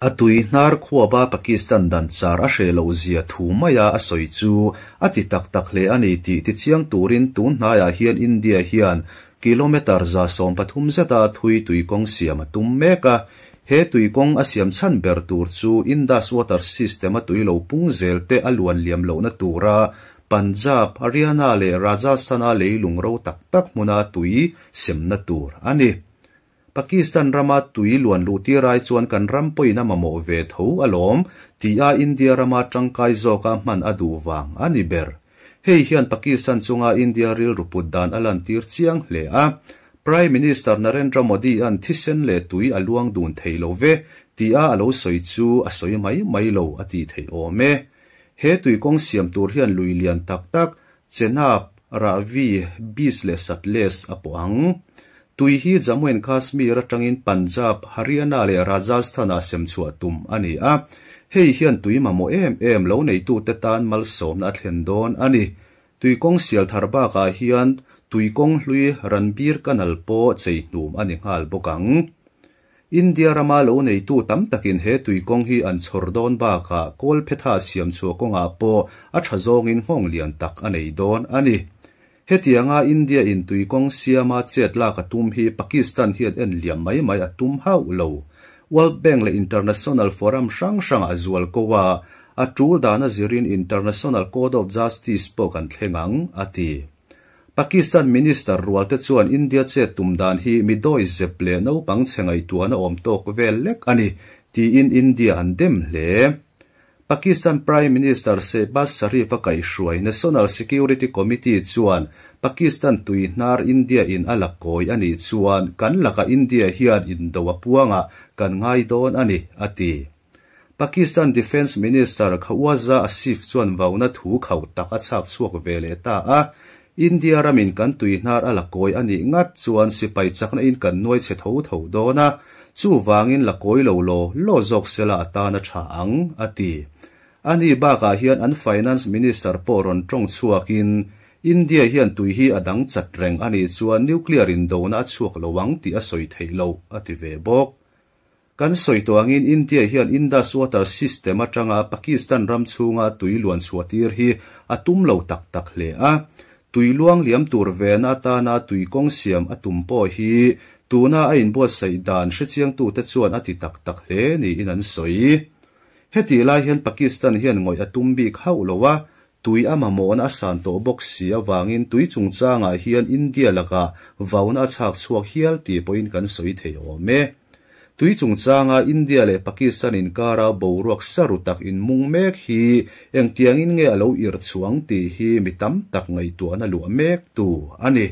A tui hnar khuapa Pakistan dan char a hreh loh zia thu maia a sawi chu a ti tak tak hle a ni tih tichiang turin tun hnaiah hian India hian kilometre 130 zeta thui tuikawng siam a tum mek a. He tuikawng a siam chhan ber tur chu Indus Water System-a tui lo pung zel te a luan liam lohna tura Punjab, Haryana leh Rajasthan-a leilung ro tak tak hmuna tui semna tur a ni. Pakistan rama tui luan luh tir ai chuan kan ram pawhin a mamawh ve tho alawm, tia India rama tangkai zawka hman a duh vang a ni ber. Hei hian Pakistan chunga India rilru put dan a lantir chiang hle a. Prime Minister Narendra Modi-a'n thisen leh tui a luang dun thei lo ve, tia a lo sawi chu a sawi mai mai lo a tih theih awm e. He tui kawng siam tur hian lui lian tak tak, Chenab, Ravi, Beas leh Sutlej a pawh ang. Tui hi Jammu and Kashmir atangin Punjab, Haryana leh Rajasthan-ah sem chhuah tum a ni a. Hei hian tui mamawh em em lo neitute tan malsawmna a thlen dawn a ni. Tui kawng sial thar bakah hian tui kawng hlui Ranbir Canal pawh chei hnum a ni nghal bawk ang. India rama lo neitu tam takin he tui kawng hi an chhawr dawn bakah Kawlphetha siam chhuah kawngah pawh a tha zawngin nghawng lian tak a nei dawn a ni. Hetianga India in tui kawng siama chet lak a tum hi Pakistan hian en liam mai mai a tum hauh lo. World Bank leh International Forum hrang hrangah a zual ko a, a tul dana zirin International Court of Justice pawh kan thleng ang, a ti. Pakistan Minister rualte chuan India chet tum dan hi mi dawi zep leh naupang chhe ngaihtuahna awm tawk vel lek a ni, tiin India an dem hle. Pakistan Prime Minister Shehbaz Sharif a kaihhruai National Security Committee chuan Pakistan tui hnar India in a la kawi a nih chuan kan lakah India hian indo a puangah kan ngai dawn a ni, a ti. Pakistan Defence Minister Khawaja Asif chuan vauna thu khauh tak a chhak chhuak ve leh ta a, India ramin kan tui hnar a la kawi a nih ngat chuan sipai chakna in kan nuai chhe tho tho dawn a, chuvangin la kawi lo law law zawk sela a tan a tha ang, a ti. Ani bakah hian an Finance Minister pawh rawn tawng chhuakin, India hian tui hi a dang chat reng a nih chuan nuclear indona a chhuak lo ang tih a sawi theih loh, a ti ve bawk. Kan sawi tawh angin India hian Indus Water System atanga Pakistan ram chhunga tui luan chhuah tir hi a tum lo tak tak hle a. Tui luang liam tur vena atana tui kawng siam a tum pawh hi tuna a inbuatsaih dan hrechiangtute chuan a ti tak tak hle niin an sawi. Hetih lai hian Pakistan hian ngawih a tum bik hauh lo a, tui a mamawhna a san tawh bawk si avangin tui chungchangah hian India lakah vauna a chhak chhuak hial tih pawhin kan sawi thei awm e. Tui chungchanga India leh Pakistan inkara boruak saru tak inmung mek hi engtiangin nge a lo irh chhuang tih hi mi tam tak ngaihtuahna luah mek tu a ni.